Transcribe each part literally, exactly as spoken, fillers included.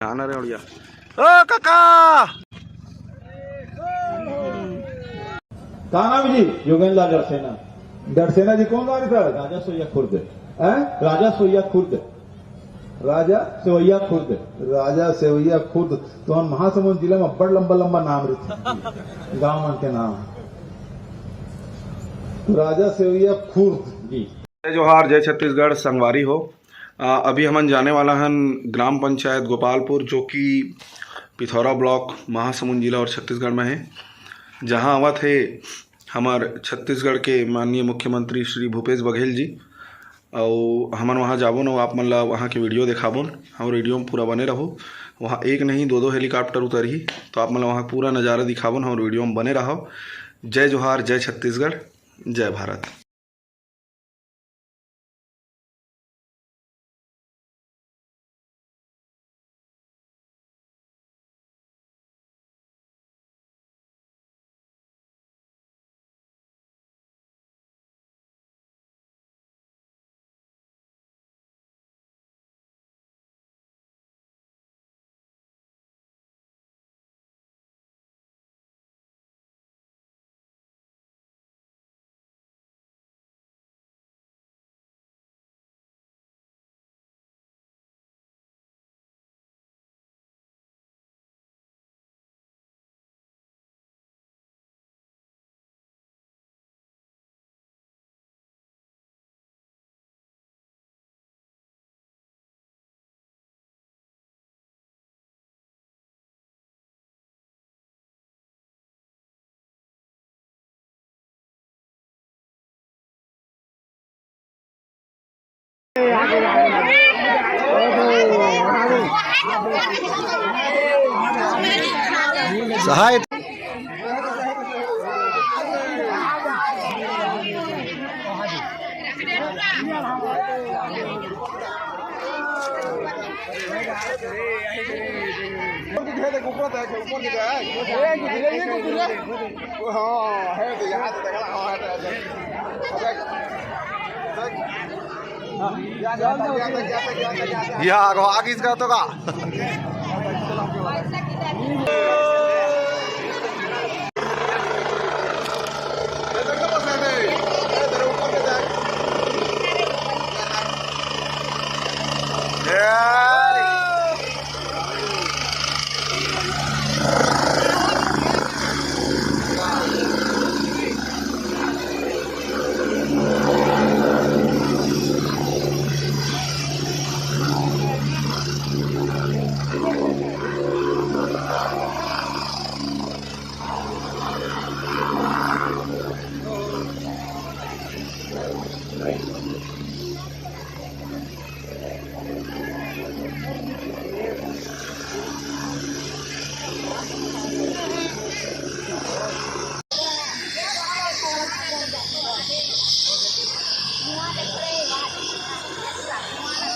आना रे उड़िया। ओ काका! का नाम जी? योगेंद्र लाल डड़सेना। डड़सेना जी कौन गाँव के? राजा सोइया खुर्द। हैं? राजा सोइया खुर्द। राजा सेवैया खुर्द। राजा सेवैया खुर्द। तो हम महासमुंद जिला में बड़ लंबा लंबा नाम रहिथे गांव मन के नाम। तो राजा सेवैया खुर्द जी। जय जोहार, जय छत्तीसगढ़ संगवारी हो। अ, अभी हमन जाने वाला हन ग्राम पंचायत गोपालपुर, जो कि पिथौरा ब्लॉक, महासमुंद जिला और छत्तीसगढ़ में है, जहां आवत हे हमर छत्तीसगढ़ के माननीय मुख्यमंत्री श्री भूपेश बघेल जी। अउ हमन वहां जाबोन अउ आप मन ला वहां के वीडियो देखाबोन। हमर वीडियो में पूरा बने रहो। वहां एक नहीं, दो दो हेलीकॉप्टर उतरही, तो आप मन ला वहां पूरा नजारा दिखाबोन। हमर वीडियो में बने रहो। जय जोहार, जय छत्तीसगढ़, जय भारत। सहाय। ऊपर की देख, ऊपर देख, ऊपर की देख। हाँ, है तो यहाँ से देख रहा हूँ, है तो ऐसे। देख, देख। या, या, या, या, या, या, या। या, आगो, आग इसका तो का?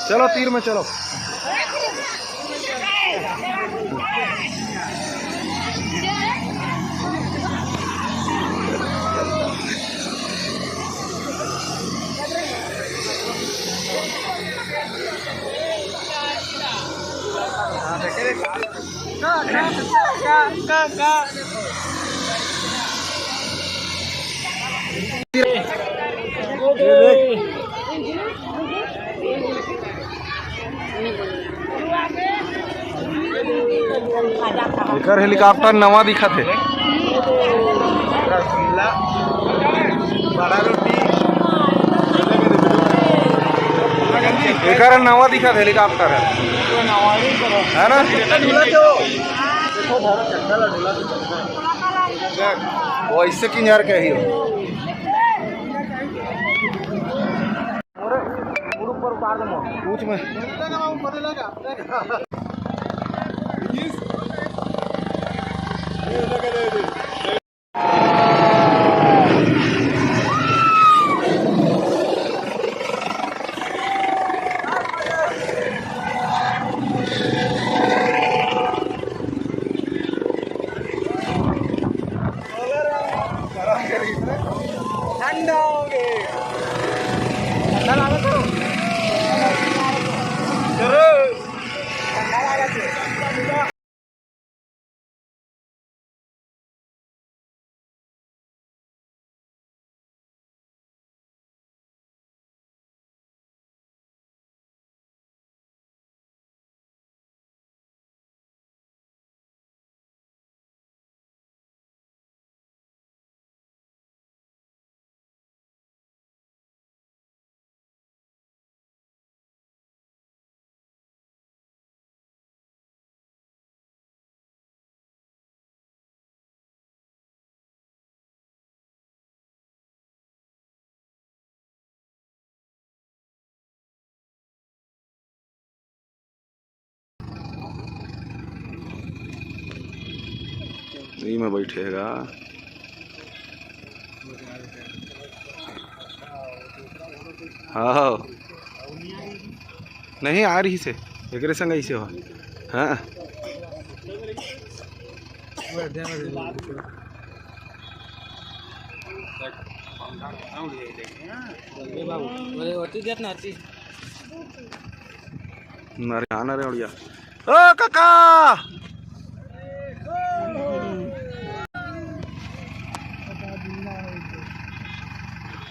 चलो, तीर में चलो। एकर हेलीकॉप्टर नवा दिखत हे। रसगुल्ला, बड़ा रोटी। एकर नवा दिखत हेलीकॉप्टर हे। है ना? वो इससे किनार के ही हो। पूछ में। ठंडा हो गए। ठंडा लागत हो? जरूर। ठंडा लागत है। इही में बैठे हे गा। हाँ, नहीं आ रहिस हे, एकरे संग अइसे हो। हाँ। अरे, ना रे, उड़िया। ओ काका,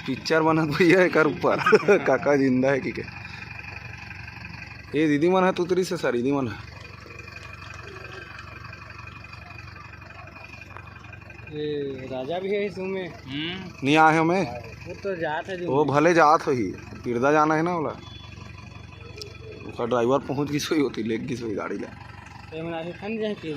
पिक्चर बनत भैया एकर ऊपर। काका जिंदा हे कि के? ये दीदी मन ह, तुतरी से सर, दीदी मन ह। ये राजा भी हे इसमें। हम्म। नहीं आए हमें। वो तो जात हे जो वो भले जात होही, पिरदा जाना हे ना ओला। ओकर ड्राइवर पहुंच गिस होही, ओती लेग गिस होही गाड़ी ला। तो ये मना के खन जाए कि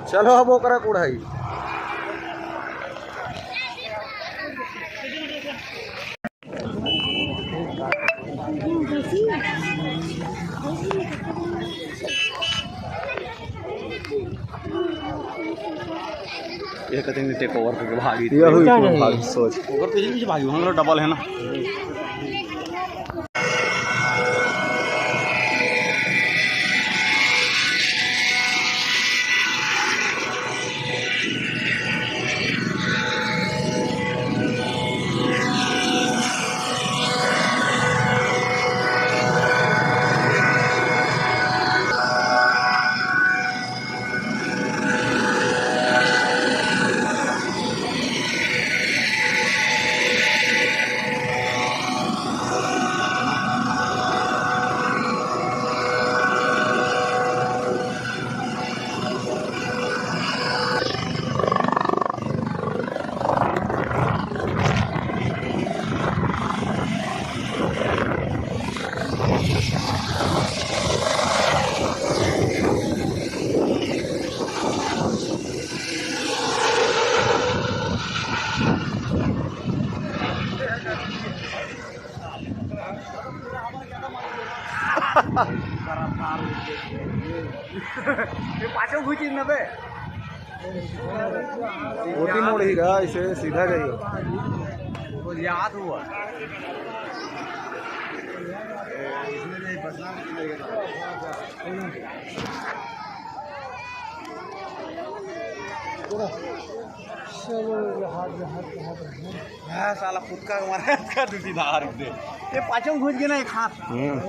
चलो, अब ओकरा कुढ़ाई। ये कहते हैं टेक ओवर करके भागी। ये हुई क्या कौन है? भागी सोच। ओवर तो यही पीछे भागी, हम लोग डबल है ना। ये पाछू घुसी न बे। ओती मोड़ ही गा, इसे सीधा जाइए। वो याद हुआ। हाँ, साला फुटका मारा, इसका दूसरी धार दे। ये पाछू घुस गया ना, एक हाथ। हम्म।